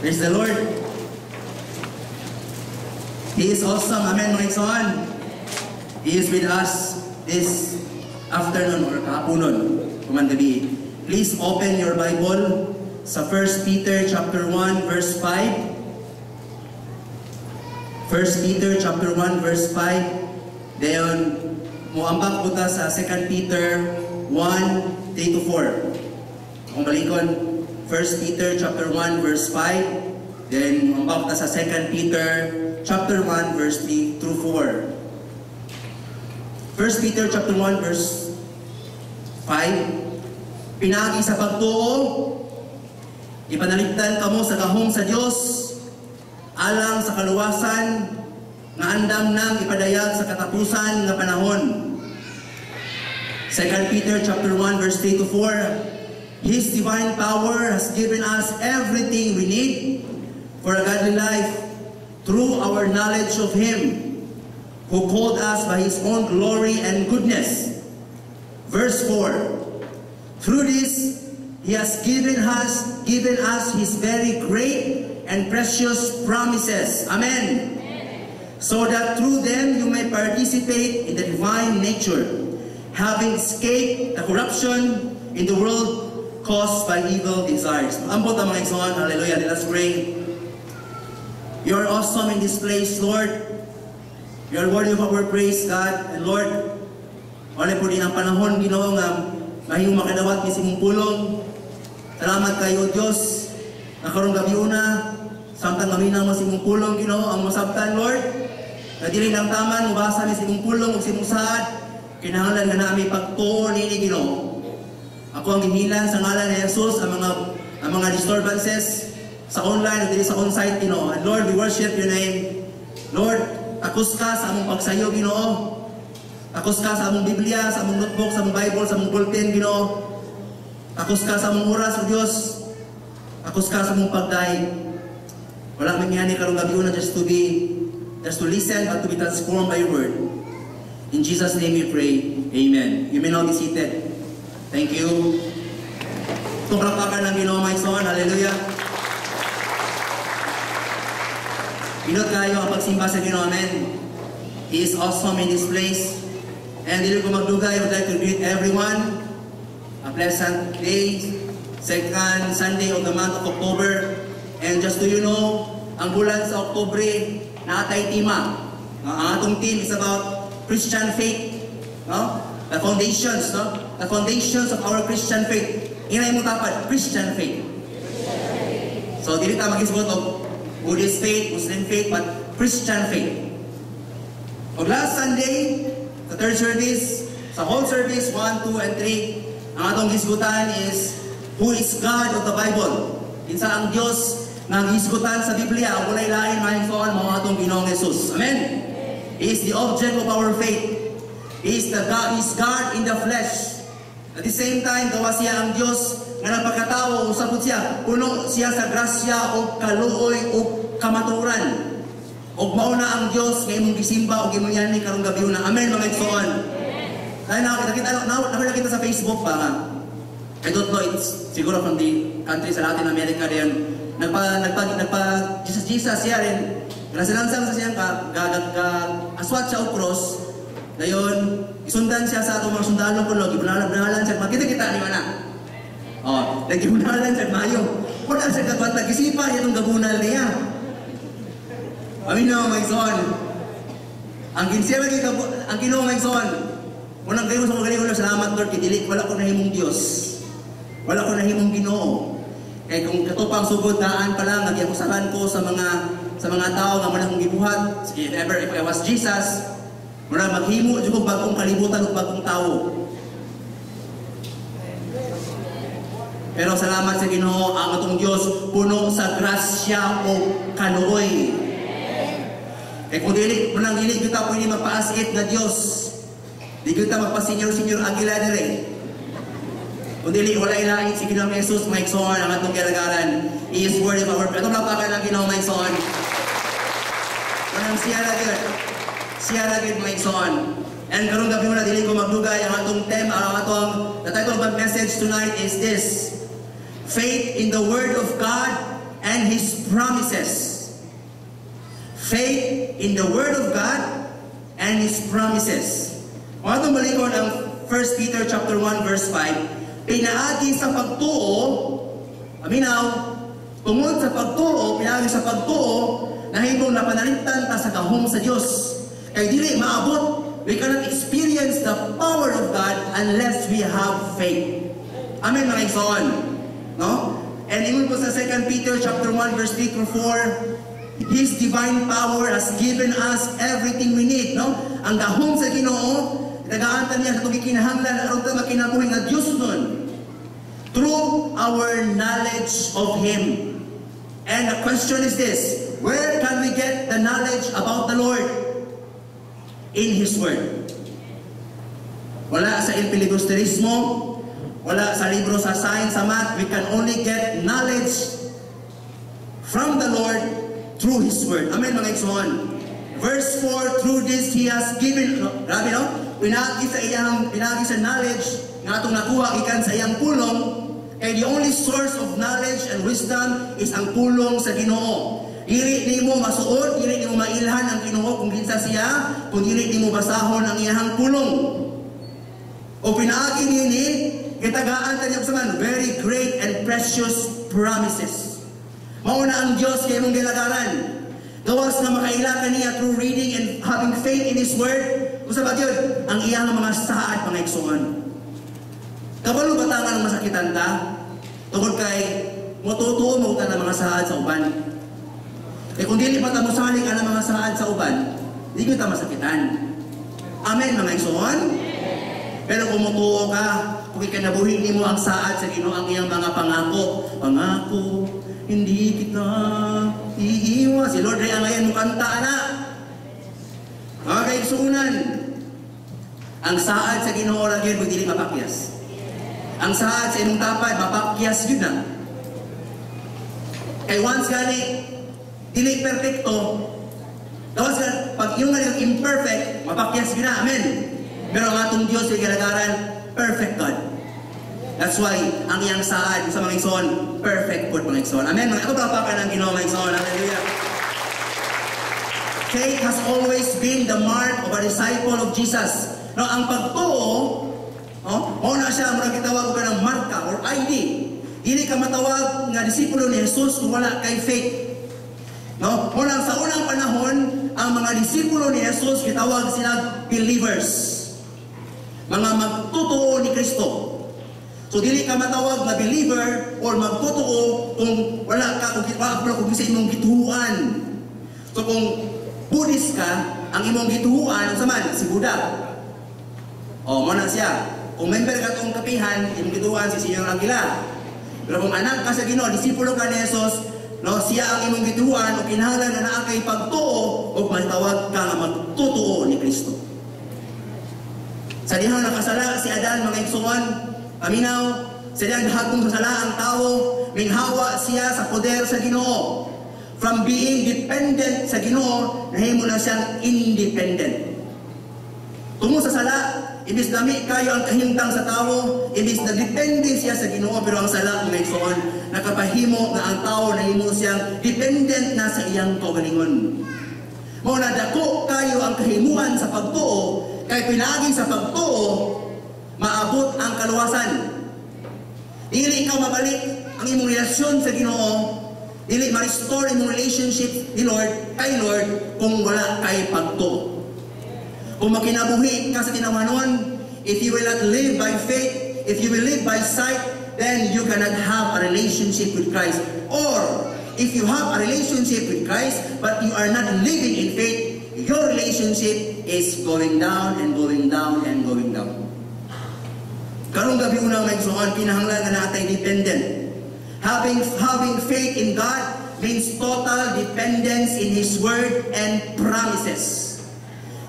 Praise the Lord. He is awesome. Amen, mga igsoon. He is with us this afternoon or kahaponon, human gabi. Please open your Bible sa 1 Peter chapter 1 verse 5. 1 Peter chapter 1 verse 5. Dayon moambak po ta sa 2 Peter 1 3 to 4. Akong balikon, 1 Peter chapter 1 verse 5. Then moambak ta sa 2 Peter chapter 1 verse 3 through 4. 1 Peter chapter 1 verse 5. Pinaagi sa pagtuo, ipanalipdan kamo sa gahom sa Dios alang sa kaluwasan nga andam nang ipadayag sa katapusan nga panahon. 2 Peter chapter 1 verse 3 to 4. His divine power has given us everything we need for a godly life through our knowledge of Him who called us by His own glory and goodness. Verse 4. Through this, He has given us His very great and precious promises. Amen. So that through them you may participate in the divine nature, having escaped the corruption in the world caused by evil desires. Ambot ang mga igsoon. Hallelujah. Let us pray. You are awesome in this place, Lord. You are worthy of our praise, God. And Lord, wala po din ang panahon, Ginoo, nga mahimong makadawat ni sa imong pulong. Salamat kayo, Diyos, na karong gabiuna, samtang maminaw mo sa imong pulong, Ginoo, ang masabtan, Lord, na dili lang taman, mubasa ni sa imong pulong ug sa imong saad, kinahanglan nga nami pagtuo nini, Ginoo. Ako ang gihilan sa ngalan ni Jesus ang mga disturbances sa online ug dili sa on-site, Ginoo. And Lord, we worship your name. Lord, takos ka sa among pagsayo, Ginoo. Takos ka sa among Biblia, sa among notebook, sa among Bible, sa among ballpen, Ginoo. Takos ka sa among oras, O Diyos. Takos ka sa among pagdayeg. Wala mangyani karong gabiuna just to listen, but to be transformed by your word. In Jesus' name we pray. Amen. You may now be seated. Thank you. Itong palakpakan ng Ginoo, mga igsoon. Hallelujah. Pinot kayo ang pagsimba sa Ginoo. Amen. He is awesome in this place. And dili ko magdugay, I would like to greet everyone. A pleasant day, second Sunday of the month of October. And just to you know, ang bulan sa Oktubre, naatay tema. Ang atong theme is about Christian faith. No? The foundations, no? The foundations of our Christian faith. Inay mo tapad, Christian faith. So, dili ta magisgot og Buddhist faith, Muslim faith, but Christian faith. Og last Sunday, sa third service, sa whole service, 1, 2, and 3, ang atong gisgutan is, who is God of the Bible? Kinsa ang Diyos nga gisgutan sa Biblia, ang walay lain mga igsoon, mao atong Ginoong Jesus. Amen? He is the object of our faith. He is the God, is God in the flesh. At the same time, gawa siya ang Diyos nga nagpakatao, usapot siya, puno siya sa grasya o kaluoy o kamaturan. Og mao na ang Diyos nga imong gisimba og imong yani karong gabiuna. Amen, mga igsoon. Kaya nakita na nakita sa Facebook pa nga. I don't know, it's siguro from the country sa Latin America din. Nagpa nagpa nagpa Jesus Jesus siya rin. Nasilansang sa siyang ka, ga, ga, ga, aswat siya og cross. Dayon isundan siya sa atong mga sundalo kuno, gibunalan-bunalan siya, makita-kita ni mana. Oh, nagibunalan siya maayo. Wala siya kagwanta, gisipa niya itong gabunal niya. Amin na, mga igsoon. Ang ginsiya lagi ang Ginoo, mga igsoon. Unang kayo sa magaling ko, salamat Lord, kay dili wala ko nahimong Dios. Wala ko nahimong Ginoo. Kay kung kato pang sugod daan pa lang nagyakusaran ko sa mga tao nga wala akong gibuhat. Sige, if ever if I was Jesus, mura maghimo jud ko bagong kalibutan ug bagong tawo. Pero salamat sa Ginoo, ang atong Dios puno sa grasya o kaluoy. Kay kung dili, manang dili kita pwede magpaas-it nga Dios. Di kita magpa-senior-senior Aguila dire. Kung dili, wala ilain si Ginoong Jesus, mga igsoon, ang atong kilagaran. He is worthy of our praise. Atong lapakan ang Ginoong, mga igsoon. Manang siya lagi. Siya lagi, mga igsoon. And karong gabi mo na, dili ko magdugay ang atong tema, ang atong, the title of my message tonight is this: Faith in the Word of God and and His promises. Faith in the Word of God and His promises. Kung atong balikon ang 1 Peter chapter 1 verse 5, pinaagi sa pagtuo, paminaw, tungod sa pagtuo, pinaagi sa pagtuo, nahimong napanaliptan ta sa gahom sa Dios. Kay dili maabot, we cannot experience the power of God unless we have faith. Amen, mga igsoon. No? And ingon po sa 2 Peter chapter 1 verse 3 through 4, His divine power has given us everything we need, no? Ang gahom sa Ginoo, tagaan ta niya sa atong gikinahanglan aron ta makinabuhi nga Dios nun. Through our knowledge of Him. And the question is this: where can we get the knowledge about the Lord? In His Word. Wala sa El Filibusterismo, wala sa libro sa science, sa math. We can only get knowledge from the Lord through His Word. Amen, mga igsoon. Verse 4, through this He has given, no, grabe, no? Pinaagi sa knowledge nga atong nakuha gikan sa iyang pulong, kay the only source of knowledge and wisdom is ang pulong sa Ginoo. Dili nimo masuod, dili nimo mailhan ang Ginoo kung kinsa siya, kung dili nimo basahon ang iyang pulong. O pinaagi niini, gitagaan ta niya sa man, very great and precious promises. Mao na ang Dios kay imong gilagaran. Gawas nga makaila ka niya through reading and having faith in His Word. Kung sa yun, ang iyang mga saad, mga igsoon. Kabalo ba ta nga masakitan ta? Tungod kay motutuo mo ta ng mga saad sa uban. Eh kung dili pa ta mosalig ang mga saad sa uban, di ta masakitan. Amen, mga igsoon? Pero kung mutuo ka, kung ikanabuhi nimo ang saad sa Ginoo, ang iyang mga pangako, pangako, hindi kita iiwan. Si Lord Ray ang ngayon mo kanta na. Mga kaigsuunan, ang saad sa Ginoo ra gyud dili mapakyas. Ang saad sa imong tapad mapakyas gyud na. Kay once gani dili perpekto, gawas ka, pag yung nga imperfect, mapakyas gyud na. Amen. Pero ang atong Dios ay galagaran, perfect God. That's why, ang iyang saad sa mga igsoon, perfect po, mga igsoon. Amen. Mga ito palakpakan ang Ginoo, mga igsoon. Hallelujah. Faith has always been the mark of a disciple of Jesus. No, ang pagtuo, no, mao na siya murag gitawag og ng marka or ID. Dili ka matawag nga disipulo ni Jesus kung wala kay faith. No? Mao lang sa unang panahon, ang mga disipulo ni Jesus gitawag sila believers. Mga magtotoo ni Kristo. So dili ka matawag nga believer or magtotoo kung wala ka kung wala ka kung sa imong gituohan. So kung Buddhist ka, ang imong gituohan unsa man? Si Buddha. O mo na siya. Kung member ka tong kapihan, imong gituohan si Senyor Aguilar. Pero kung anak ka sa Ginoo, disipulo ka ni Jesus, no, siya ang imong gituohan o kinahanglan na naa kay pagtuo o matawag ka nga magtotoo ni Kristo. Sa dihang nakasala si Adan, mga igsoon, paminaw, sa dihang hagong sa sala ang tao, minghawa siya sa poder sa Ginoo. From being dependent sa Ginoo, nahimo na siyang independent. Tungod sa sala, imbis lami kayo ang kahimtang sa tao, imbis na depende siya sa Ginoo, pero ang sala, mga igsoon, nakapahimo nga ang tao nahimo siyang dependent na sa iyang kaugalingon. Mao na dako kayo ang kahimuan sa pagtuo, kay pinaagi sa pagtuo, maabot ang kaluwasan. Dili ikaw mabalik ang imong relasyon sa Ginoo, dili ma-restore imong relationship ni Lord kay Lord kung wala kay pagtuo. Kung makinabuhi ka sa tinawanon, if you will not live by faith, if you will live by sight, then you cannot have a relationship with Christ. Or, if you have a relationship with Christ, but you are not living in faith, your relationship is going down and going down and going down. Karong gabi una, mga igsoon, kinahanglan nga naa tay dependent. Having faith in God means total dependence in His Word and promises.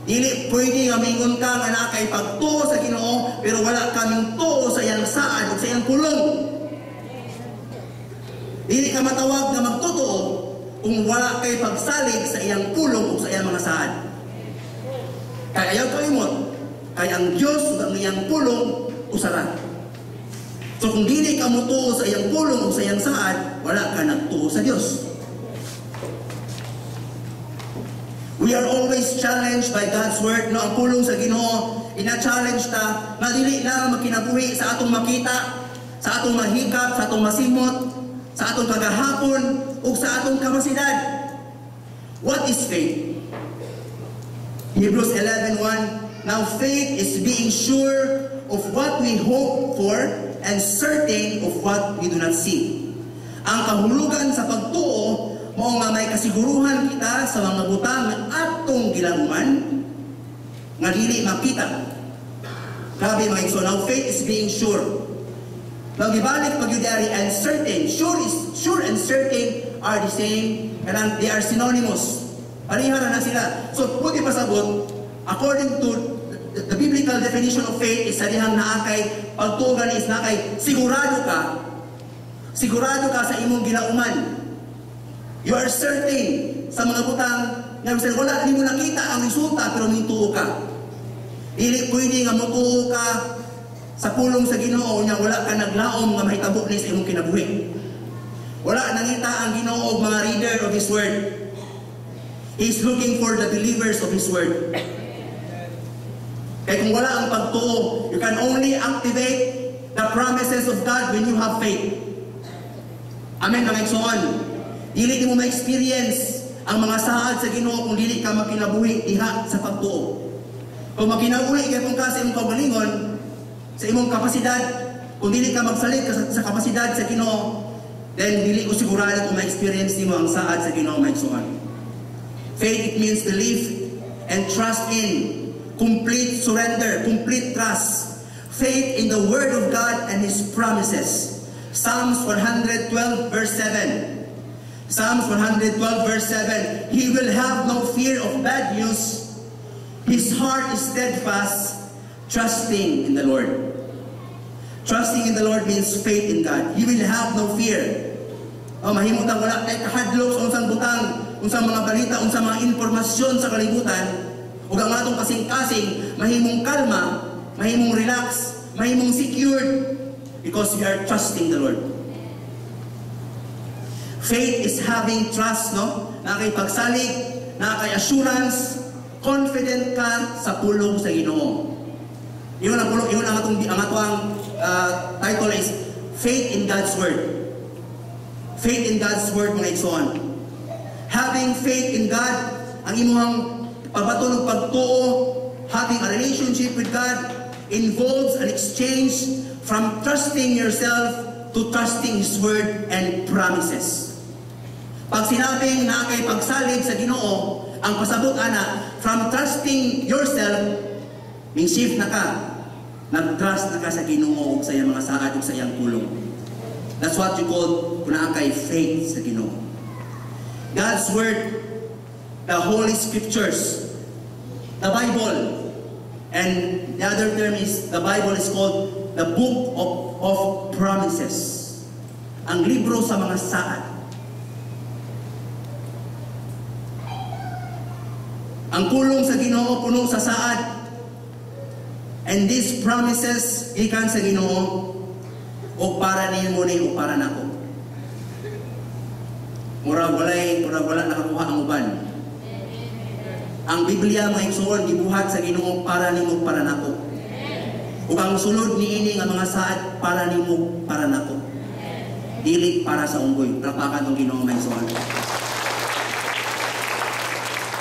Dili pwede nga mingon ka nga naa kay pagtuo sa Ginoo pero wala kaming tuo sa iyang saad ug sa iyang pulong. Dili ka matawag nga magtotoo kung wala kay pagsalig sa iyang pulong o sa iyang mga saad. Kay ayaw kalimot, kay ang Dios ug ang iyang pulong usara. So kung dili ka motuo sa iyang pulong o sa iyang saad, wala ka nagtuo sa Dios. We are always challenged by God's word. No, ang pulong sa Ginoo, ina-challenge ta nga dili lang makinabuhi sa atong makita, sa atong mahikap, sa atong masimot, sa atong kagahapon, ug sa atong kapasidad. What is faith? Hebrews 11:1. Now faith is being sure of what we hope for and certain of what we do not see. Ang kahulugan sa pagtuo mao nga may kasiguruhan kita sa mga butang nga atong gilauman nga dili makita. Grabe, mga igsoon. Now faith is being sure. Now gibalik pag ari and certain. Sure and certain are the same. Kanang they are synonymous. Pareha na sila. So pwede pasabot, according to the biblical definition of faith is sa dihang naa kay pagtuo is naa kay sigurado ka. Sigurado ka sa imong gilauman. You are certain sa mga butang nga bisan wala nimo nakita ang resulta, pero mituo ka. Dili pwede nga motuo ka sa pulong sa Ginoo nya wala ka naglaom nga mahitabo ni sa imong kinabuhi. Wala nangita ang Ginoo og mga reader of His word. He is looking for the believers of His word. Kaya kung wala ang pagtuo, you can only activate the promises of God when you have faith. Amen, mga igsoon. Dili mo ma-experience ang mga saad sa Ginoo kung dili ka makinabuhi diha sa pagtuo. Kung makinabuhi kay kung ka sa imong kaugalingon, sa imong kapasidad, kung dili ka magsalig sa kapasidad sa Ginoo, then dili ko sigurado kung ma-experience nimo ang saad sa Ginoo, mga igsoon. Faith, it means belief and trust in, complete surrender, complete trust. Faith in the Word of God and His promises. Psalms 112 verse 7. Psalms 112 verse 7. He will have no fear of bad news. His heart is steadfast, trusting in the Lord. Trusting in the Lord means faith in God. He will have no fear. Oh, mahimutang wala kay kahadlok sa unsang butang, unsang mga balita, unsang mga impormasyon sa kalibutan, ug ang atong kasing-kasing mahimong kalma, mahimong relax, mahimong secured because we are trusting the Lord. Faith is having trust, no? Naa kay pagsalig, naa kay assurance, confident ka sa pulong sa Ginoo. Yun ang pulong, yun ang atong title is Faith in God's Word. Faith in God's Word, mga igsoon. Having faith in God, ang imuhang pagbaton og pagtuo, having a relationship with God, involves an exchange from trusting yourself to trusting His Word and promises. Pag sinabing naa kay pagsalig sa Ginoo, ang pasabot ana, from trusting yourself, ning shift na ka, nag-trust na ka sa Ginoo ug sa iyang mga saad ug sa iyang pulong. That's what you call kung naa kay faith sa Ginoo. God's Word, the Holy Scriptures, the Bible, and the other term is, the Bible is called the Book of Promises. Ang libro sa mga saad. Ang pulong sa Ginoo puno sa saad. And these promises gikan sa Ginoo o para nimo ni o para nako. Murag wala nakakuha ang uban. Ang Biblia, mga igsoon, gibuhat sa Ginoo para nimo, para nako. Ug ang sulod niini nga mga saad para nimo, para nako. Dili para sa unggoy. Palakpakan ang Ginoo, mga igsoon.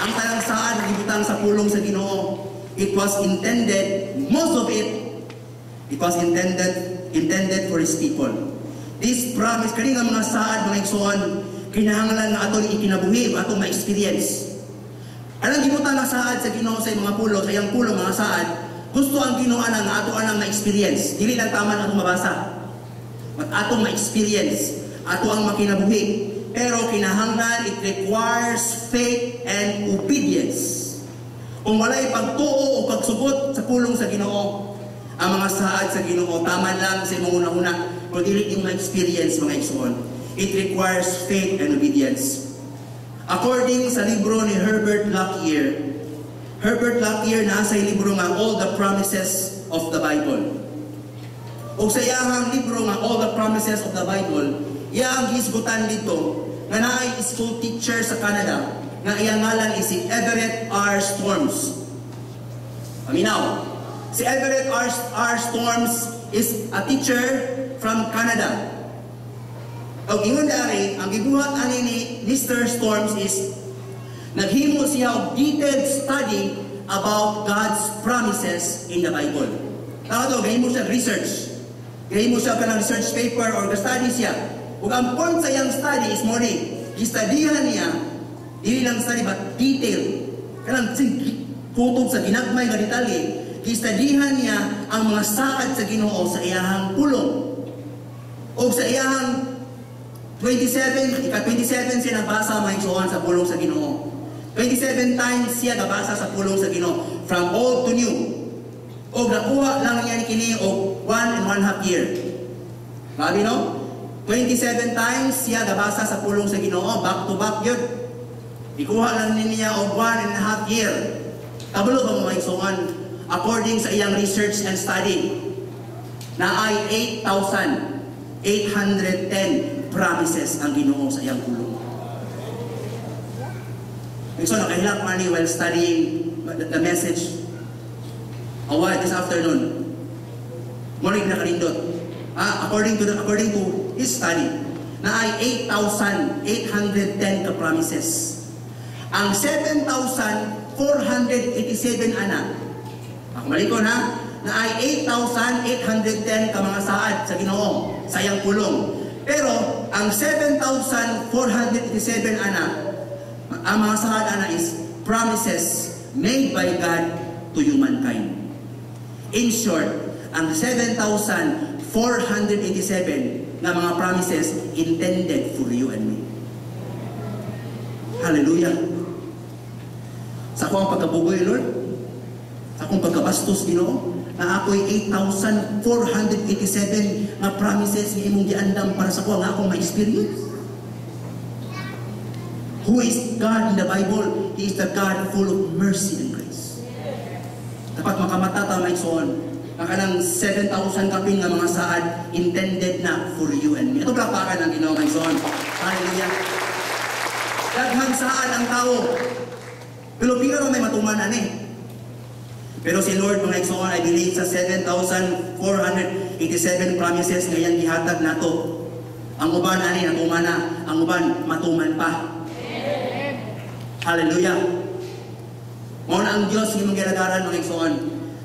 Ang tanang saad gibutang sa pulong sa Ginoo, it was intended, most of it, it was intended for His people. This promise, kani nga mga saad, mga igsoon, kinahanglan nga atong ikinabuhi, atong ma-experience. Anong gibutang nga saad sa Ginoo sa mga pulo, sa iyang pulong mga saad, gusto ang Ginoo ana nga ato anang ma-experience. Dili lang taman atong mabasa. But atong ma-experience, ato ang makinabuhi. Pero kinahanglan, it requires faith and obedience. Kung walay pagtuo o pagsugot sa pulong sa Ginoo, ang mga saad sa Ginoo taman lang sa imong una-una, pero dili yung ma-experience, mga igsoon. It requires faith and obedience. According sa libro ni Herbert Lockyer, Herbert Lockyer naa sa libro nga All the Promises of the Bible. Ug sa iyahang libro nga All the Promises of the Bible, iyang gihisgutan dito nga naay school teacher sa Canada nga iyang ngalan is si Everett R. Storms. Paminaw. Si Everett R. Storms is a teacher from Canada. Ug ingon dari, ang gibuhat ani ni Mr. Storms is naghimo siya og detailed study about God's promises in the Bible. Tama to, gahimo siya research. Gahimo siya kanang research paper or study siya. Ug ang point sa iyang study is mo ni, gistudihan niya, dili lang study but detailed. Kanang kutob sa ginagmay nga detalye, gistudihan niya ang mga saad sa Ginoo sa iyahang pulong. O sa iyahang 27, ika-27 siya nagbasa, mga igsoon, sa pulong sa Ginoo. 27 times siya nabasa sa pulong sa Ginoo from old to new. O nakuha lang niya ni kini og 1.5 year. Grabe, no? 27 times siya nabasa sa pulong sa Ginoo, back to back yun. Ikuha lang niya og 1.5 year. Kabalo ba, mga igsoon, according sa iyang research and study, na ay 8,810 promises ang Ginoo sa iyang pulong. So, nakahilak man ni while studying the message a while this afternoon. Morning nakalindot. Ah, according to his study, na ay 8,810 ka promises. Ang 7,487 ana, ako malikon ha, na ay 8,810 ka mga saad sa Ginoo sa iyang pulong. Pero ang 7,487 ana, ang mga saad ana is promises made by God to humankind. In short, ang 7,487 na mga promises intended for you and me. Hallelujah. Sa akong pagkabugoy, Lord, sa akong pagkabastos, Ginoo, na ako'y 8,487 nga promises nga imong giandam para sa ko nga akong ma-experience. Who is God in the Bible? He is the God full of mercy and grace. Dapat makamata ta, mga igsoon, nga kanang 7,000 kapin nga mga saad intended na for you and me. Ito palakpakan ang Ginoo, mga igsoon. Hallelujah. Daghang saad ang tao. Pero pila ra may matuman ani? Pero si Lord, mga igsoon, I believe sa 7,487 promises nga iyang gihatag nato. Ang uban ani natuman na, ang uban matuman pa. Hallelujah. Mao na ang Dios nga imong gialagaran, mga igsoon.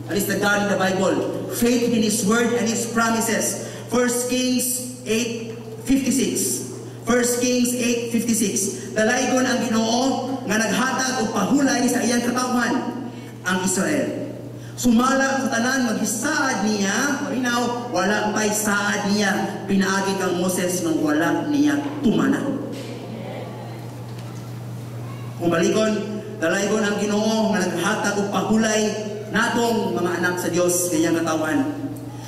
That is the God in the Bible. Faith in His Word and His promises. 1 Kings 8:56. 1 Kings 8:56. Dalaygon ang Ginoo nga naghatag og pahulay sa iyang katawhan, ang Israel. Sumala sa tanan maghisaad niya, marinaw, wala pa'y saad niya pinaagi kang Moses nga wala niya tumana. Kung balikon, dalaygon ang Ginoo nga naghatag og pahulay natong mga anak sa Dios nga iyang katawan.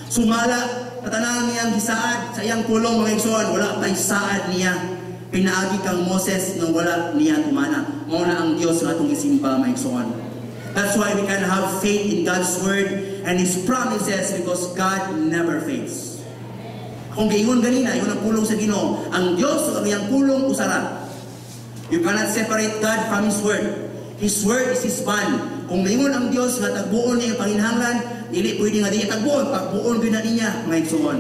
Sumala sa tanan niyang hisaad sa iyang pulong, mga igsoon, wala pa'y saad niya pinaagi kang Moses nga wala niya tumana. Mao na ang Dios nga atong gisimba, mga igsoon. That's why we can have faith in God's word and His promises, because God never fails. Kung giingon ganina, yun ang pulong sa Ginoo. Ang Dios ug ang iyang pulong usara. You cannot separate God from His word. His word is His bond. Kung maingon ang Dios nga tagbuon niya ang panginhanglan, dili pwede nga di tagbuon, tagbuon gyud na niya, mga igsoon.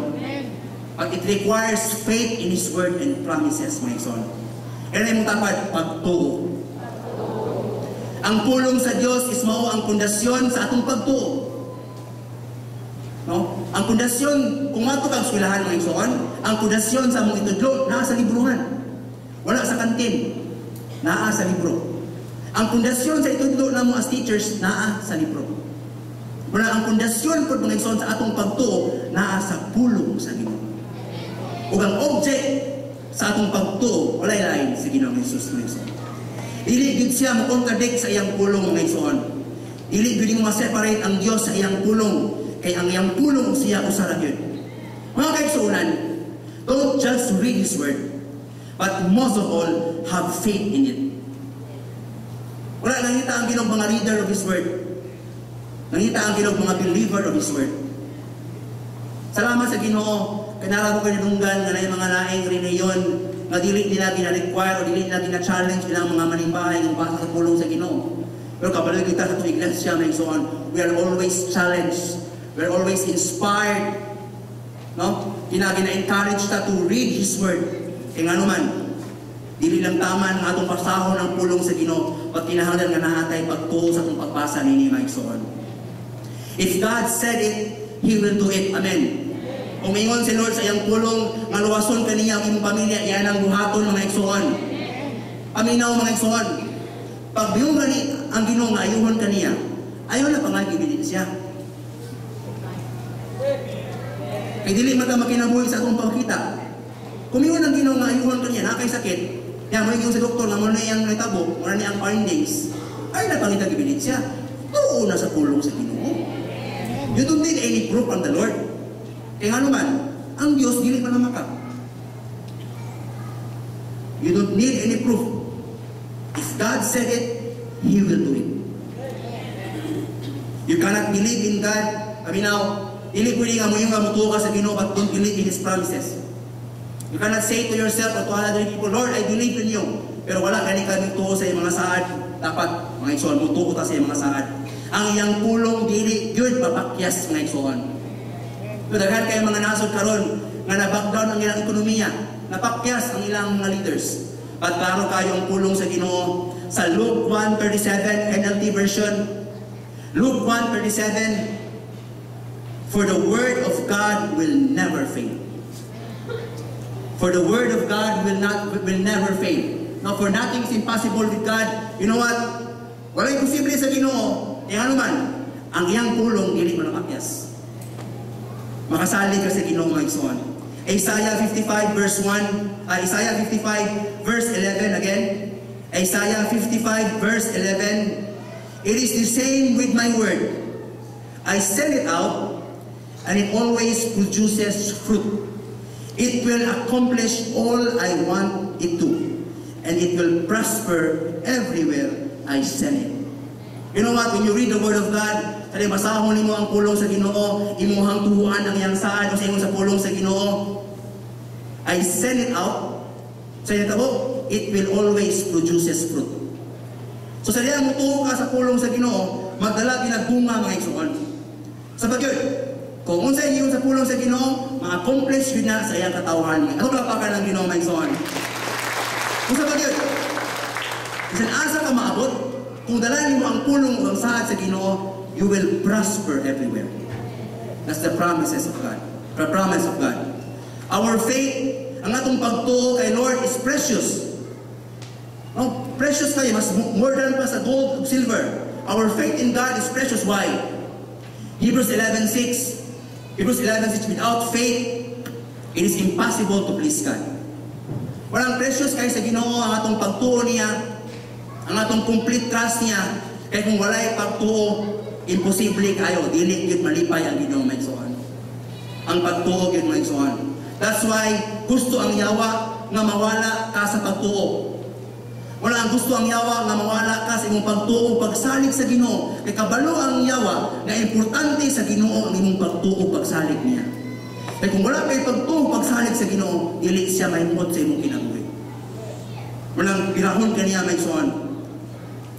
But it requires faith in His word and promises, mga igsoon. Kaya imong tapad, pagtuo. Ang pulong sa Dios is mao ang pundasyon sa atong pagtuo. No? Ang pundasyon, kung mato kang eskwelahan, mga igsoon, ang pundasyon sa among itudlo naa sa librohan. Wala sa kantin. Naa sa libro. Ang pundasyon sa itudlo namo as teachers naa sa libro. Wala ang pundasyon pod, mga igsoon, sa atong pagtuo naa sa pulong sa Ginoo. Ug ang object sa atong pagtuo walay lain sa Ginoong Jesus, mga igsoon. Dili gid siya mo-contradict sa iyang pulong, mga igsoon. Dili gid mo ma-separate ang Dios sa iyang pulong kay ang iyang pulong siya usa ra gyud. Mga kaigsuonan, don't just read His word, but most of all, have faith in it. Wala nangita ang Ginoo mga reader of His word. Nangita ang Ginoo mga believer of His word. Salamat sa Ginoo, kanara mo kinadunggan nga naay mga laing relihiyon nga dili nila gina-require o dili nila gina-challenge ilang mga manimbahay nga basa sa pulong sa Ginoo. Pero kabalo kita sa atong iglesia, mga igsoon, we are always challenged. We are always inspired. No? Gina-encourage ta to read His Word. Kaya nga naman, dili lang tama ang atong pasahon ang pulong sa Ginoo, pag kinahanglan nga naa tay pagtuo sa atong pagbasa nini, mga igsoon. If God said it, He will do it. Amen. Kung ingon si Lord sa iyang pulong, nga luwason kaniya ang imong pamilya, iyan ang buhaton, mga igsoon. Paminaw, mga igsoon. Pag biyong gani ang Ginoo nga ayuhon kaniya, ayaw na pa nga ebidensya. Kay dili man ta makinabuhi sa atong pagkita. Kung ingon ang Ginoo nga ayuhon kaniya, naa kay sakit, yan mo sa doktor nga mo na iyang nahitabo, mo na niyang findings, ay na pangita ebidensya. Tuo na sa pulong sa Ginoo. You don't need any proof from the Lord. Kaya nga naman, ang Diyos dili man maka. You don't need any proof. If God said it, He will do it. You cannot believe in God. Paminaw, dili pwede nga mo yung nga mutuo ka sa Ginoo but don't believe in His promises. You cannot say to yourself or to other people, "Lord, I believe in you." Pero wala kani kami tuo sa iyang mga saad. Dapat, mga igsoon, mutuo ta sa iyang mga saad. Ang iyang pulong dili gyud mapakyas, mga igsoon. So, daghan kayo mga nasod karon nga na-backdown ang ilang ekonomiya, napakyas ang ilang mga leaders. But klaro kayo ang pulong sa Ginoo sa Luke 1:37, NLT version. Luke 1:37, "For the word of God will never fail." For the word of God will not will never fail. Now, for nothing is impossible with God. You know what? Wala imposible sa Ginoo. Kaya ano man, ang iyang pulong dili man makakyas. Makasalig ka sa Ginoo, mga igsoon. Isaiah 55 verse 1, Isaiah 55 verse 11 again. Isaiah 55 verse 11. "It is the same with my word. I send it out and it always produces fruit. It will accomplish all I want it to, and it will prosper everywhere I send it." You know what? When you read the Word of God, kaya basahon nimo ang pulong sa Ginoo, imuhang tuhuan ang iyang saad o sa imong sa pulong sa Ginoo. "I send it out." Sa tabo, "It will always produces fruit." So sa diya mo tuo ka sa pulong sa Ginoo, magdala ginagbunga, mga igsoon. Sa pagyud, kung unsa ingon sa pulong sa Ginoo, ma-accomplish yun na sa iyang katawhan. Ano palakpakan ang Ginoo, mga igsoon? Kung sa pagyud, bisan asa ka maabot, kung dala nimo ang pulong ug ang saad sa Ginoo, you will prosper everywhere. That's the promises of God. The promise of God. Our faith, ang atong pagtuo kay Lord is precious. No, precious kayo, mas more than pa sa gold ug silver. Our faith in God is precious. Why? Hebrews 11:6. Hebrews 11:6, "Without faith, it is impossible to please God." Walang precious kay sa Ginoo ang atong pagtuo niya, ang atong complete trust niya. Kay kung walay pagtuo, imposible kayo, dili gyud malipay ang Ginoo, mga igsoon. Ang pagtuo gyud, mga igsoon. That's why gusto ang yawa nga mawala ka sa pagtuo. Wala ang gusto ang yawa nga mawala ka sa imong pagtuo, pagsalig sa Ginoo. Kay kabalo ang yawa nga importante sa Ginoo ang imong pagtuo, pagsalig niya. Kay kung wala kay pagtuo, pagsalig sa Ginoo, dili siya mahimot sa imong kinabuhi. Walang birahon kaniya, mga igsoon.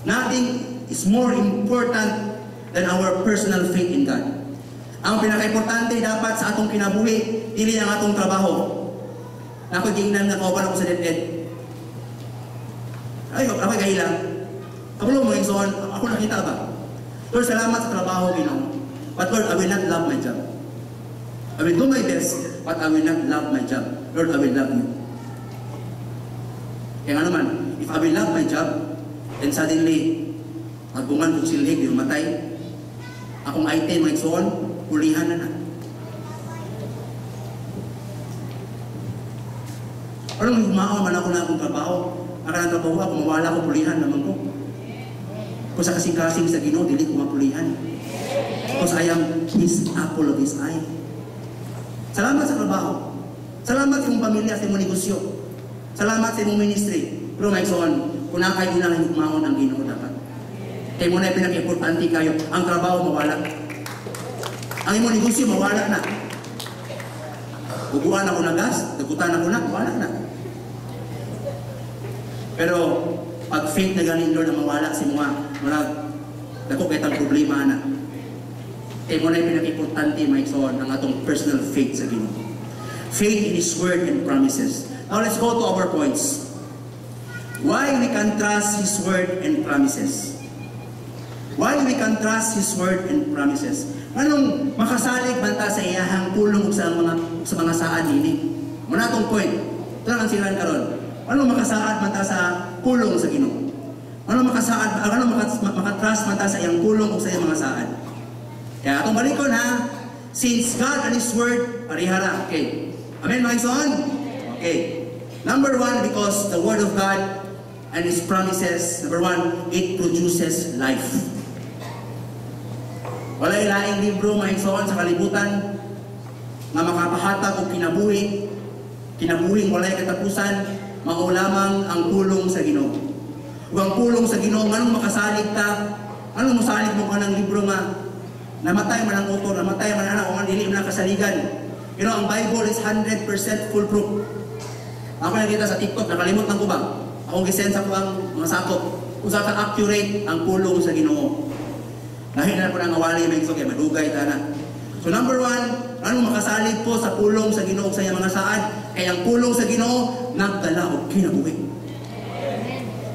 Nothing is more important than our personal faith in God. Ang pinaka-importante dapat sa atong kinabuhi, dili ang atong trabaho. Ako gingnan nga kauban ako sa DepEd. Ay, ako kaila. Kabalo mo, igsoon, ako nakita ba? "Lord, salamat sa trabaho, Ginoo. But Lord, I will not love my job. I will do my best, but I will not love my job. Lord, I will love you." Kaya nga naman, if I will love my job, then suddenly, magbungan kong silhig, di matay. Akong item, mga igsoon, pulihan na na. Parang humao man ako na akong trabaho. Ang kanang trabaho ako, mawala ko, pulihan naman ko. Kung sa kasing-kasing sa Ginoo, dili ko mapulihan. Because I am His apple of His eye. Salamat sa trabaho. Salamat sa imong pamilya, sa imong negosyo. Salamat sa imong ministry. Pero mga igsoon, kung nakay unang hugmaon ang Ginoo dapat. Kay mo na pinaka-importante kayo, ang trabaho mawala. Ang imong negosyo mawala na. Ubuan ako na gas, dagutan ako na, wala na. Pero pag faith na ganin, Lord, ang mawala si mga, murag, dako kay tang problema na. Kay mo na yung pinaka-importante, mga igsoon, ang atong personal faith sa Ginoo. Faith in His Word and promises. Now let's go to our points. Why we can trust His Word and promises. Why we can trust His Word and promises. Anong makasalig man ta sa iyahang pulong ug sa mga saad nini? Muna atong point. Ito lang ang silan karon. Anong makasaad man ta sa pulong sa Ginoo? Ano makasaad, ano makatrust man ta sa iyang pulong ug sa iyang mga saad? Kaya atong balikon ha, since God and His Word, parehara. Okay. Amen, mga igsoon? Okay. Number one, because the Word of God and His promises, number one, it produces life. Walay laing libro, mga igsoon, sa kalibutan nga makapahatag og kinabuhi, kinabuhing walay katapusan, mao lamang ang pulong sa Ginoo. Ug ang pulong sa Ginoo, nganong makasalig ka, anong mosalig mo ka ng libro nga namatay man ang author, namatay man anak, o nga dili man ang kasaligan? Ang Bible is 100% foolproof. Ako nakita sa TikTok, nakalimot lang ko ba? Ako gisend sa kuang mga sakop. Kung sa ka-accurate ang pulong sa Ginoo. Lahi na po nang awali may kay madugay ta na. So number one, ano makasalig po sa pulong sa Ginoo sa iyang mga saad? Kay ang pulong sa Ginoo nagdala og kinabuhi.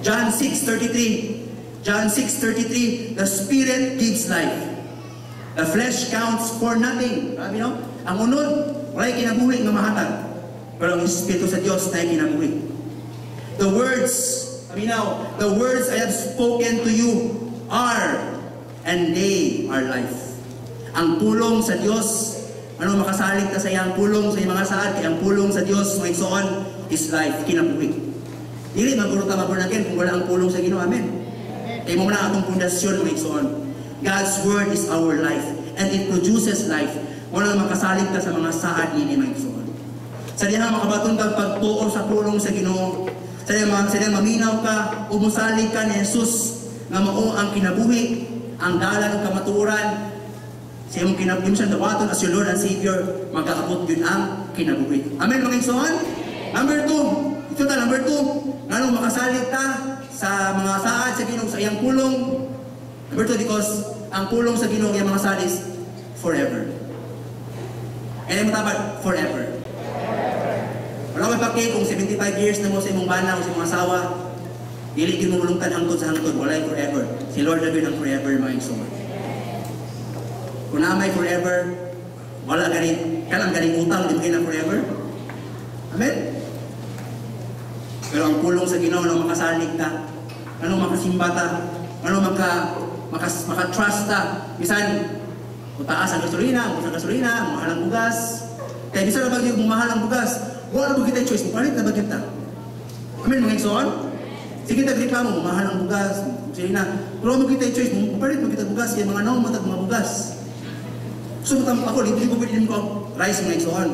John 6:33. John 6:33, "The Spirit gives life. The flesh counts for nothing." Grabe, no? Ang unod, walay kinabuhi nga mahatag. Pero ang Espiritu sa Dios na kinabuhi. The words, now, "The words I have spoken to you are, and they are life." Ang pulong sa Dios, ano makasalig ta sa iyang pulong sa iyang mga saad, kay ang pulong sa Dios, mga igsoon, is life, kinabuhi. Dili maguro ta maborn again kung wala ang pulong sa Ginoo. Amen. Kay mo na atong pundasyon, mga igsoon. God's word is our life and it produces life. Wala makasalig ka sa mga saad nini, mga igsoon. Sa diha makabaton kag pagtuo sa pulong sa Ginoo. Sa diha maminaw ka, umusalig ka ni Jesus nga mao ang kinabuhi, ang dalan ng kamatuoran. Sa imong kinabuhi siya dawaton as your Lord and Savior, magaabot yun ang kinabuhi. Amen, mga igsoon? Number two, ito ta, number two, nganong makasalig ta sa mga saad sa Ginoo sa iyang pulong. Number two, because ang pulong sa Ginoo iyang mga saad is forever. And mo tapat, forever. Wala may pake kung 75 years na mo sa imong bana o sa imong asawa, dili gyud mo mulungtad hangtod sa hangtod, walay forever. Si Lord na gyud ang forever, mga igsoon. Kung na may forever, wala gani, kanang ganing utang, di mo na forever. Amen? Pero ang pulong sa Ginoo, ano makasalig ta, ano makasimba ta, ano maka maka maka-trust ta. Bisan mutaas ang gasolina, ang gasolina, mahal ang bugas. Kaya bisan na ba yung mahal ang bugas, wala ba kita choice, mupalit na ba kita? Amen, mga igsoon? Sige, tagreklamo, mahal ang bugas, gasolina. Pero mo kita choice, mupalit mo kita bugas, kaya mga naong matag mga bugas. So, ako, libre ko pwede ko rice, mga igsoon.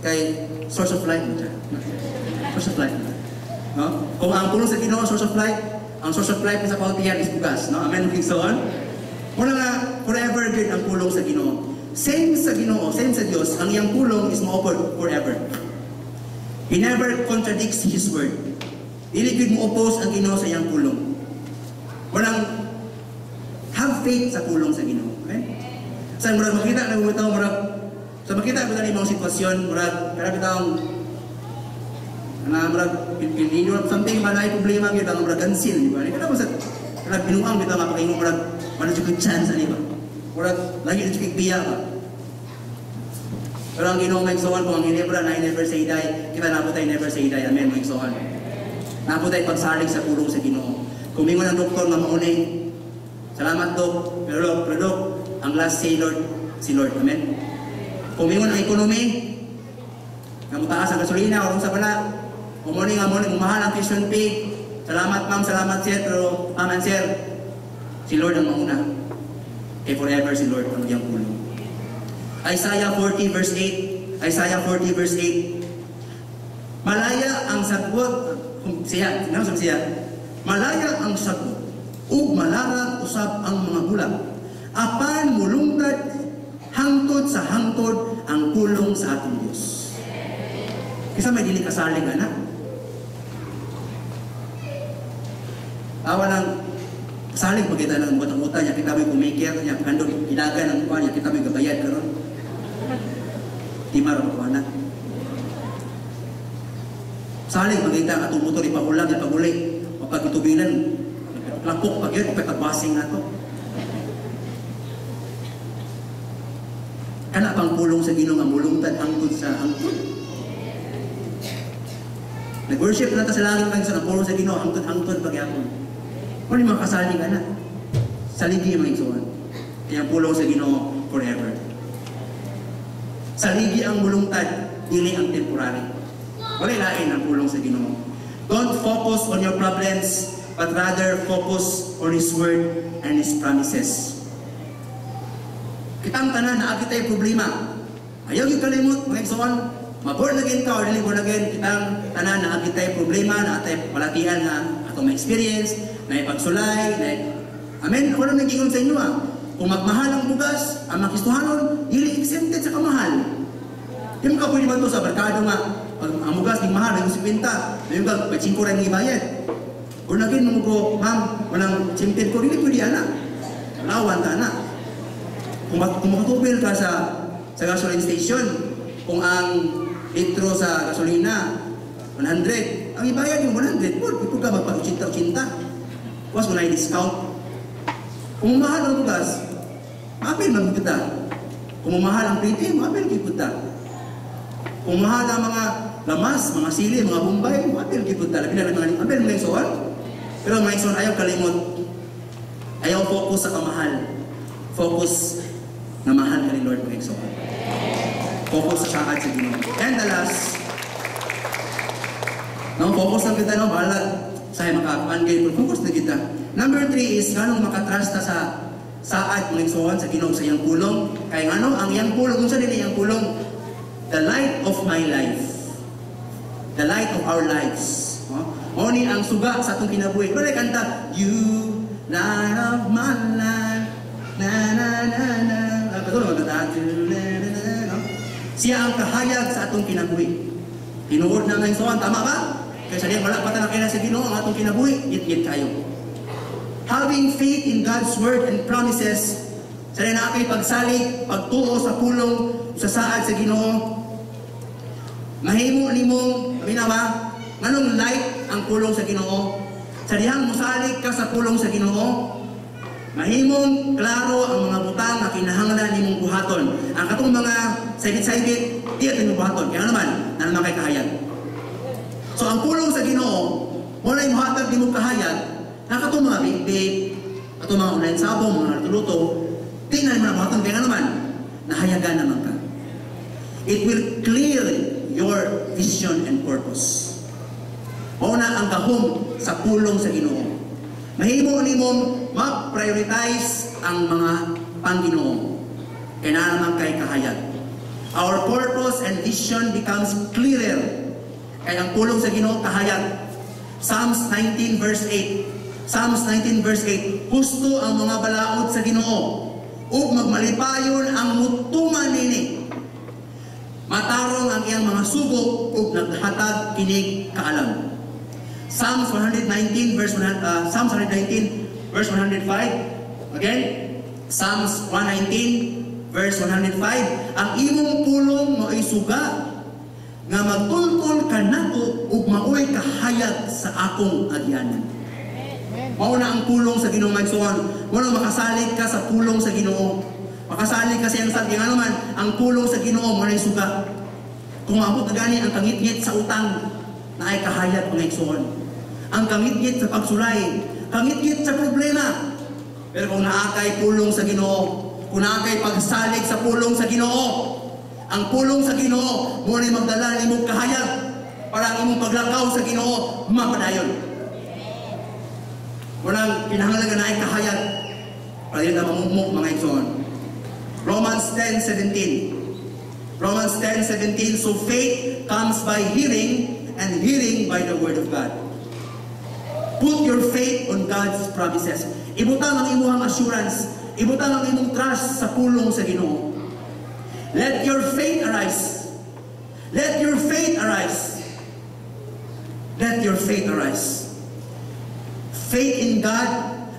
Kay source of life mo siya. Source of life. No? Kung ang pulong sa Ginoo source of life, ang source of life sa kaultihan is bugas, no? Amen, mga igsoon? Muna nga forever gyud ang pulong sa Ginoo. Same sa Ginoo, same sa Dios, ang iyang pulong is mao forever. He never contradicts His word. Dili gyud mo oppose ang Ginoo sa iyang pulong. Walang have faith sa pulong sa Ginoo. Okay? Sa murag makita na bitaw murag sa makita ko na imong sitwasyon, murag kaya bitawng na murag pinino something ba na problema gyud ang murag gansil, di ba? Kada mo sa murag binuang bitaw nga pakaingon murag wala jud kay chance ani ba? Murag lagi na jud biya ba? Pero ang Ginoo, mga igsoon, kung ang Ginebra na never say die, kita na po tayo never say die. Amen, mga igsoon. Na po tayo pagsalig sa pulong sa Ginoo. Kung mingon ang doktor nga mauni, salamat, Dok, pero Dok, ang last say Lord, si Lord. Amen. Kung mingon ang economy, nga mutaas ang gasolina, o sa bala, kung muna nga muna, mahal ang tuition fee, salamat ma'am, salamat sir, pero ma'am and sir, si Lord ang mauna. Kay forever si Lord ang iyang pulong. Isaiah 40 verse 8. Isaiah 40 verse 8. Malaya ang sagbot, kung siya, ano sa siya? Malaya ang sagbot, ug malarag usab ang mga bulag. Apan mulungtad hangtod sa hangtod ang pulong sa atong Dios. Kinsa may dili kasalig ana? Tawa lang, kasalig pag kita ng butang-utan niya, kita mo'y kumikir niya, kandog ilagan ang kuha niya, kita mo'y gabayad karon. Di maro ko na. Salig magita ang atong motor ipahulag, ipaguli, o pag itubinan, lapok pag yun, pagkabasing na to. Kana pang pulong sa Ginoo nga mulungtad hangtod sa hangtod. Nag-worship na ta sa langit man sa pulong sa Ginoo hangtod-hangtod pagyapon. Wala mga kasalig ana. Saligi mga igsoon. Kaya ang pulong sa Ginoo forever. Saligi ang mulungtad, dili ang temporary. Wala lain ang pulong sa Ginoo. Don't focus on your problems, but rather focus on His Word and His promises. Kitang tanan naa kitay problema. Ayaw yung kalimot, mga igsoon, ma-born again ka or dili born again, kitang tanan naa kitay problema, naa tay balatian nga atong ma-experience, na ipagsulay, na. Amen, wala nang giingon sa inyo ah. Kung magmahal ang bugas, ang mga Kristohanon, dili exempted sa kamahal. Di mo ka pwede ba ito sa barkado nga, pag ang bugas, di mahal, yung 50, yung ka, may 5 rin ibayad. Born again, mo ko, ma'am, walang exempted ko, dili pwede ana. Lawan ta ana. Kung makatubel ka sa gasoline station, kung ang litro sa gasolina, 100, ang ibayad yung 100, po, ito ka magpag-80-80. Was mo na i-discount. Kung mahal ang bugas, apil man kita. Kung mahal ang priti, apil kita. Kung mahal ang mga lamas, mga sili, mga bombay, apil kita. Labi na mga apil mga igsoon. Pero mga igsoon, ayaw kalimot. Ayaw focus sa kamahal. Focus na mahal ka ni Lord, mga igsoon. Focus sa saad sa Ginoo. And the last, no, focus lang kita, no, balag sa makakuan kayo, pero focus na kita. Number 3 is, nganong makatrust ta sa saad, mga igsoon, sa Ginoo sa iyang pulong. Kaya ngano, ang iyang pulong, kung sa dili iyang pulong, the light of my life. The light of our lives. No? Mao ni ang suga sa atong kinabuhi. Pero kanta, "You light of my life, na na na na." Ah, katulad, maganda, na na na, no? Siya ang kahayag sa atong kinabuhi. Tinuod na ngayon soan, tama ba? Kaya sa diyan, wala pa ta sa Ginoo ang atong kinabuhi, ngit-ngit kayo. Having faith in God's word and promises, sa diyan na kay pagsalig, pagtuo sa pulong, sa saad sa Ginoo, mahimo nimong, ba? Nganong light ang pulong sa Ginoo? Sa dihang mosalig ka sa pulong sa Ginoo, mahimong klaro ang mga butang nga kinahanglan nimong buhaton. Ang katong mga saybit-saybit, di ato imong buhaton. Kaya naman, na naman kay kahayag. So ang pulong sa Ginoo, wala mohatag nimong kahayag, na katong mga big, katong mga online sabong, mga luto, di na nimo buhaton. Kaya naman, nahayagan naman ka. It will clear your vision and purpose. Mao na ang gahom sa pulong sa Ginoo. Mahimo nimong ma-prioritize ang mga pangginoo. Kaya na naman kay kahayag. Our purpose and vision becomes clearer. Kaya ang pulong sa Ginoo kahayag. Psalms 19 verse 8. Psalms 19 verse 8. Husto ang mga balaod sa Ginoo ug magmalipayon ang mutuman nini. Matarong ang iyang mga sugo ug naghatag kinig kaalam. Psalms 119 verse 105. Again, Psalms 119 verse 105. Ang imong pulong mao'y suga nga magtultol kanako ug mao'y kahayag sa akong agyanan. Mao na ang pulong sa Ginoo, mga igsoon. Mao na makasalig ka sa pulong sa Ginoo. Makasalig ka sa iyang saad nga naman ang pulong sa Ginoo mo na suga. Kung maabot na gani ang kangitngit sa utang na ay kahayag, mga igsoon. Ang kangitngit sa pagsulay, kangitngit sa problema. Pero kung naa kay pulong sa Ginoo, kung naa kay pagsalig sa pulong sa Ginoo, ang pulong sa Ginoo mo na magdala nimong kahayag para ang imong paglakaw sa Ginoo mapadayon. Walang kinahanglan na ay kahayag para dili na mamugmok, mga igsoon. Romans 10:17. Romans 10:17, "So faith comes by hearing, and hearing by the word of God." Put your faith on God's promises. Ibutang ang imong assurance, ibutang ang imong trust sa pulong sa Ginoo. Let your faith arise. Let your faith arise. Let your faith arise. Faith in God,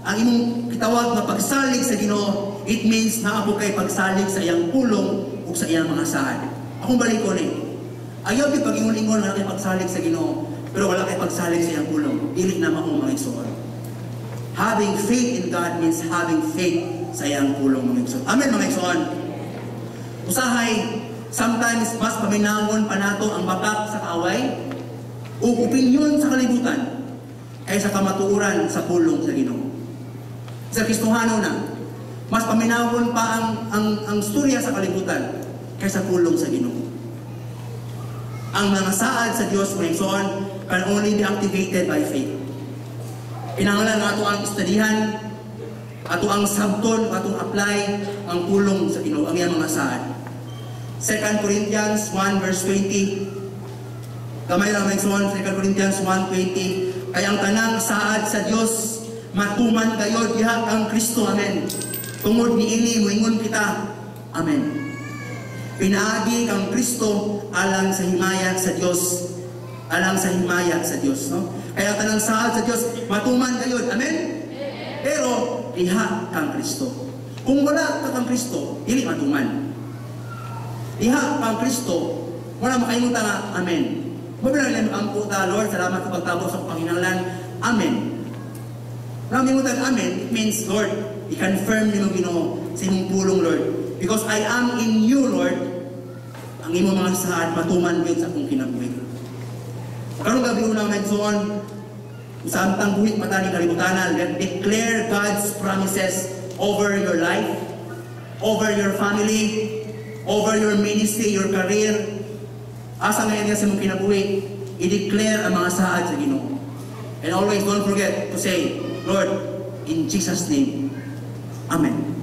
ang imong kitawag nga pagsalig sa Ginoo, it means naa po kay pagsalig sa iyang pulong ug sa iyang mga saad. Akong balikon eh. Ayaw gyud pag-ingon-ingon nga kay pagsalig sa Ginoo, pero wala kay pagsalig sa iyang pulong. Dili na mao, mga igsoon. Having faith in God means having faith sa iyang pulong, mga igsoon. Amen, mga igsoon. Usahay, sometimes mas paminawon pa nato ang bakak sa kaaway o opinyon sa kalibutan kaysa kamatuoran sa pulong sa Ginoo. Sa Kristohano na, mas paminawon pa ang storya sa kalibutan kaysa pulong sa Ginoo. Ang mga saad sa Dios, mga igsoon, can only be activated by faith. Kinahanglan nga ato ang estudihan, ato ang sabton, atong apply ang pulong sa Ginoo, ang iyang mga saad. 2 Corinthians 1 verse 20. Gamay lang, mga igsoon, 2 Corinthians 1:20. Kay ang tanang saad sa Dios matuman gayod diha kang Kristo. Amen. Tungod niini moingon kita, Amen. Pinaagi kang Kristo alang sa himaya sa Dios. Alang sa himaya sa Dios, no? Kaya tanang saad sa Dios matuman gayod. Amen. Pero diha kang Kristo. Kung wala ka kang Kristo, dili matuman. Diha kang Kristo, wala makaingon ta nga amen. Mao lang ang ta, "Lord, salamat sa pagtabok sa panginahanglan. Amen." Wala mo amen, it means, "Lord, i-confirm nimo, Ginoo, sa imong pulong, Lord. Because I am in you, Lord, ang imong mga saad matuman gyud sa akong kinabuhi." Karong gabi una, mga igsoon, sa samtang buhi pa ta ni kalibutanan, let declare God's promises over your life, over your family, over your ministry, your career. Asa ngayon nga sa imong kinabuhi, i-declare ang mga saad sa Ginoo. And always don't forget to say, "Lord, in Jesus' name, Amen."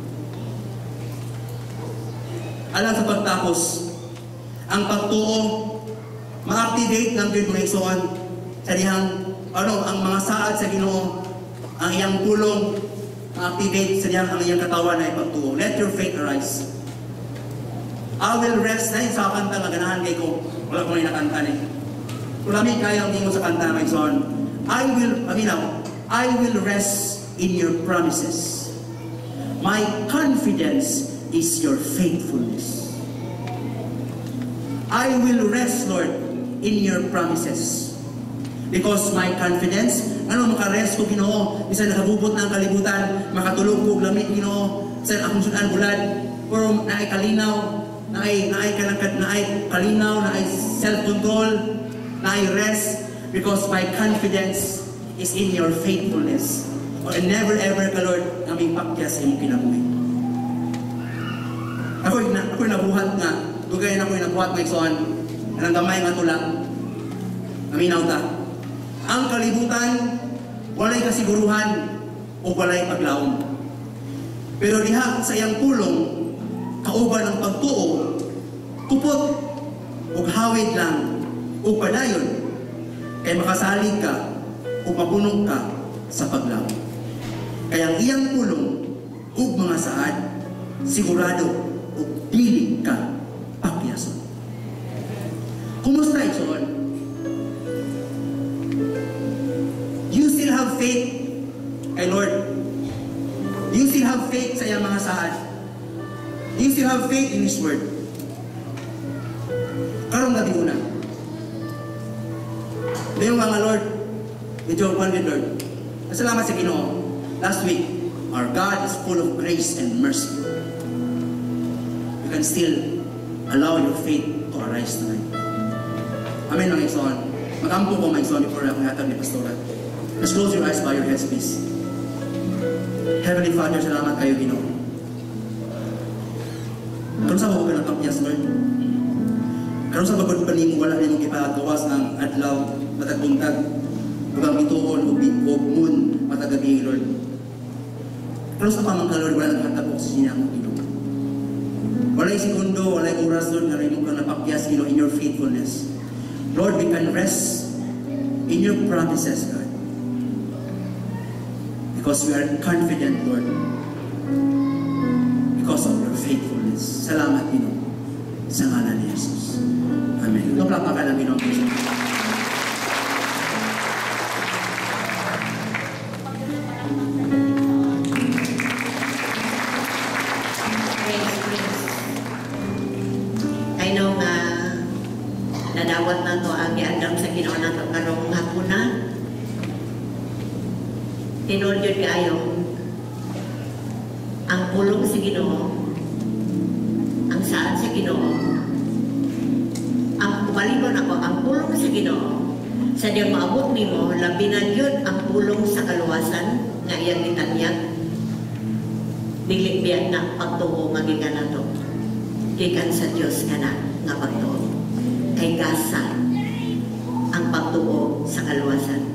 Alang sa pagtapos, ang pagtuo, ma-activate ng gyud, mga igsoon, sa dihang ano ang mga saad sa Ginoo, ang iyang pulong, ma-activate sa dihang ang iyang katawan ay pagtuo. Let your faith arise. I will rest na sa kanta nga ganahan kay ko. Wala ko na nakanta ni. Kung lami kaya ang ingon sa kanta, mga igsoon. I will, paminaw, I will rest in your promises. My confidence is your faithfulness. I will rest, Lord, in your promises. Because my confidence, ano makarest ko, Ginoo, bisan nakabubot na ang kalibutan, makatulog ko lamit, Ginoo, bisan akong sudan bulad, pero naay kalinaw, naay kalinaw, naay self-control, naay rest, because my confidence is in your faithfulness. Or never ever ka, Lord, naming pakyas sa imong kinabuhi. Ako nabuhat nga, dugay na ako nabuhat, mga igsoon, anang gamay nga tula. Naminaw ta. Ang kalibutan, walay kasiguruhan o walay paglaom. Pero diha sa iyang pulong, kauban ang pagtuo, kupot ug hawid lang ug padayon kay makasalig ka o mapuno ka sa paglaom. Kaya ang iyang pulong ug mga saad, sigurado ug dili ka pakyason. Kumusta, igsoon? You still have faith kay Lord? You still have faith sa iyang mga saad? You still have faith in His Word? Karong gabi una. Yung mga Lord, medyo one with Lord. Salamat sa Ginoo. Last week, our God is full of grace and mercy. You can still allow your faith to arise tonight. Amen, mga igsoon. Magampo ko, mga igsoon, before ako hatag ni Pastora. Just close your eyes, bow your heads, please. Heavenly Father, salamat kayo, Ginoo. Karon sa ka nakampyas, Lord? Karon sa bagod pa nimo wala nimo gipagawas ang adlaw matag buntag ug ang bituon ug moon matag gabi, Lord. Karon sa pamangka, Lord, wala naghatag og siya mo, Ginoo. Walay segundo, walay oras, Lord, nga nimo kang napakyas, Ginoo, in your faithfulness. Lord, we can rest in your promises, God. Because we are confident, Lord, because of your faithfulness. Salamat, Ginoo. Sa ngalan ni Jesus. Amen. Ito palakpakan ang Ginoong Jesus. Praise, praise. I know nga nadawat na to ang giandam sa Ginoo nato karong hapuna. Tinuod yun kaayo ang pulong sa Ginoo, ang saad sa Ginoo, ang balikon ako, ang pulong sa Ginoo, sa diyang maabot nimo, labi na gyud ang pulong sa kaluwasan nga iyang gitanyag, dili biya na pagtuo nga gikan nato, gikan sa Dios kana nga pagtuo, kay gasa ang pagtuo sa kaluwasan.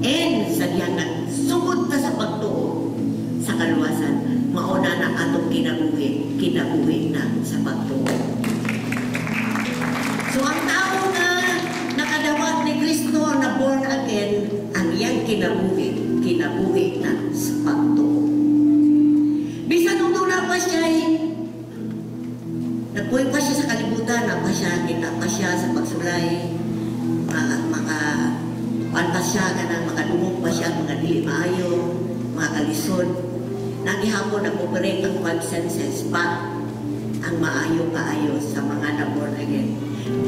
And sa diyang nagsugod ta sa pagtuo sa kaluwasan, mauna na atong kinabuhi, kinabuhi na sa pagtuo. So ang tao nga nakadawat ni Kristo na born again, ang iyang kinabuhi, kinabuhi na sa pagtuo. Bisan nung duna pa siya, nagpuyo pa siya sa kalibutan, na pa siya, kita pa siya sa pagsulay, maka, maka kuan pa siya, kanang makadungog pa siya, mga dili maayo, mga kalisod. Nagihapon nag-operate ang five senses pa ang maayo kaayo sa mga na born again.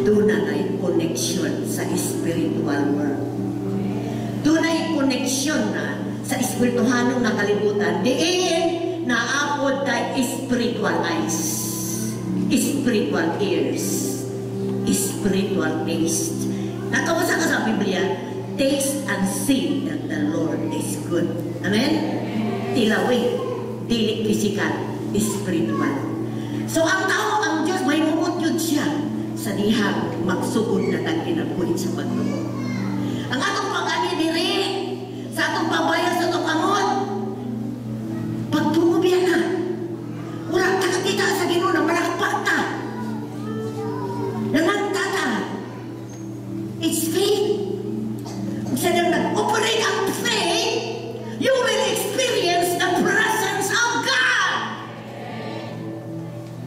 Doon na na'y connection sa spiritual world. Doon na'y connection na sa espirituhanong nga kalibutan. Diin naapod kay spiritual eyes, spiritual ears, spiritual taste. Nakabasa ka sa Biblia, "Taste and see that the Lord is good." Amen? Tilawi, dili physical, spiritual. So ang tao, ang Diyos, may mumot yun siya sa dihang magsugod na tag kinabuhi sa pagtuo. Ang atong pag-ani diri, sa atong pabayas sa atong kamot, pagtuo biya na. Wala ta kakita sa Ginoo na malakpak ta. Nanganta ta. It's faith. Kung sa nang nag-operate ang faith, you will experience the presence of God.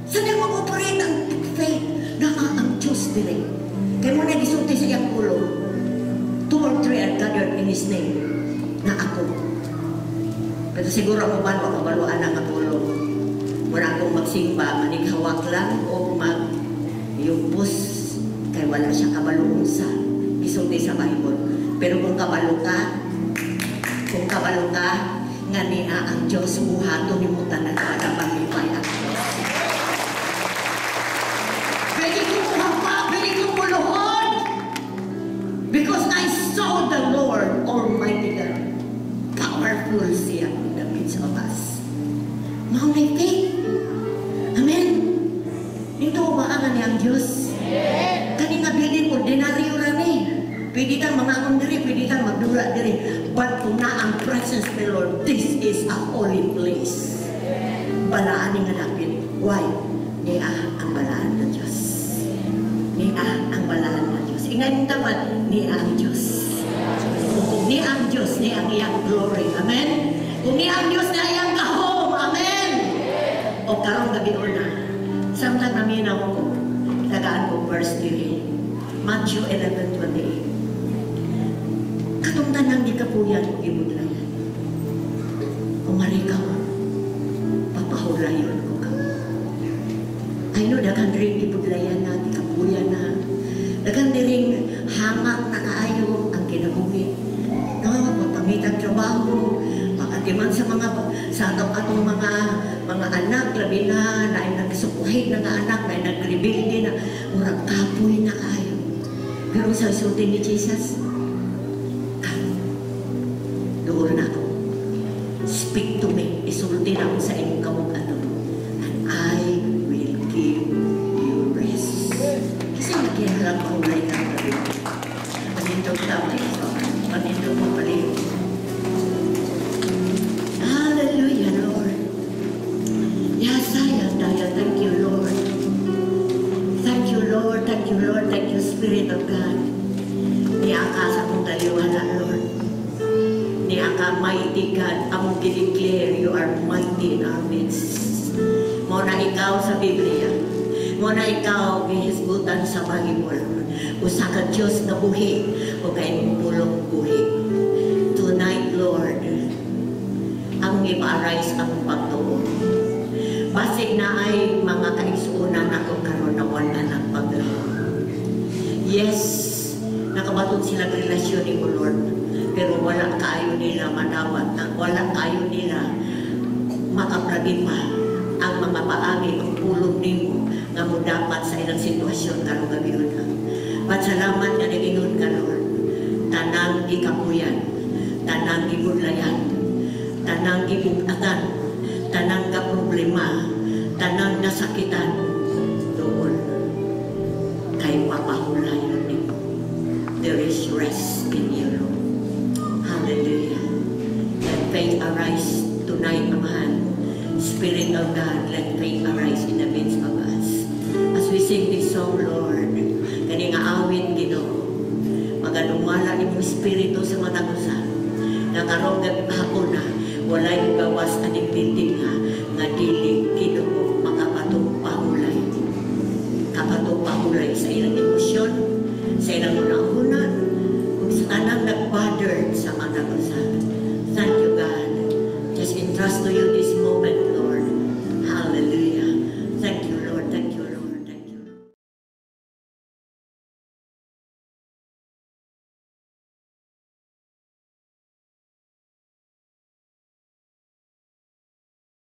Sa nang mag-operate ang faith, naa ang Diyos diri. Kaya mo na gisulti sa iyang pulong, "Two or three are gathered in His name," na ako. Pero siguro ako ba, makabaluan na nga pulong. Mura akong magsimba, manighawak lang o mag yupos, kay wala siya kabalo sa gisulti sa Bible. Pero kung kabalo ka, nga niya ang Diyos, buhaton nimo tanan para malipay ang Diyos. Pwede ko muhapa, pwede ko muluhod. Because I saw the Lord Almighty God. Powerful siya in the midst of us. Mao na faith. Amen. Dito ba nga niya ang Diyos? Kani nga building, ordinaryo ra ni. Pwede kang mangangon diri, pwede kang magdura diri. But kung na ang presence of the Lord, this is a holy place. Balaan ni nga dapit. Why? Niya ang balaan ng Diyos. Niya ang balaan ng Diyos. Ingay mong dapat, niya ang Diyos. Kung niya ang Diyos, niya ang iyang glory. Amen? Kung niya ang Diyos, niya iyang gahom. Amen? O karong gabi una, samtang naminaw ko, tagaan ko verse diri. Matthew 11:28. "Katong tanang gikapuyan ug gibudlayan, umari ka, papahulayon ko ka." I know daghan diri gibudlayan na, gikapuyan na. Daghan diring hangak na kaayo ang kinabuhi. No, mapangitag trabaho, makatiman sa mga sa atong atong mga anak, labi na naay nagsukuhi na nga anak, naay nagrebelde na, murag kapoy na kaayo. Pero sa sulti ni Jesus, "Come, duol na ako. Speak to me, isulti na ako sa imong kamog ano, and I will give you rest." Kasi nagkihalang mahulay na ang gabi. Manindog tama ito. Manindog mo palihog. Hallelujah, Lord. Yes, I am. Thank you, Lord. Thank you, Lord. Thank you, Lord. Thank you, Spirit of God. Niya ka sa akong taliwala, Lord. Niya ka, mighty God. Among gideclare, you are mighty in our midst. Mao na ikaw sa Biblia. Mao na ikaw gihisgutan sa Bible. Usa ka Dios nga buhi o kay imong pulong buhi. Tonight, Lord, ang ipa-arise ang pagtuo. Basig naay mga kaigsuonan nako karon na wala ng paglaom. Yes, nakabaton sila relasyon ni Lord, pero wala kaayo nila madawat, ang wala kaayo nila makapragima ang mga paagi ang pulong nimo nga mo dapat sa ilang sitwasyon karong gabi una. But salamat nga nag-ingon ka, Lord. Tanang gikapuyan, tanang gibudlayan, tanang gibugatan, tanang ka problema, tanang nasakitan, doon kay papahulayon nimo. There is rest in you, Lord. Hallelujah. Let faith arise tonight, Amahan. Spirit of God, let faith arise in the midst of us. As we sing this song, Lord, kani nga awit, Ginoo, magadumala imong espiritu sa matag usa. Nga karong gabi hapon na, walay gawas aning building nga, nga dili, Ginoo, makapatong-pahulay. Kapatong-pahulay sa ilang emosyon, sa ilang hunahuna, ug sa tanang nag-bothered sa matag usa.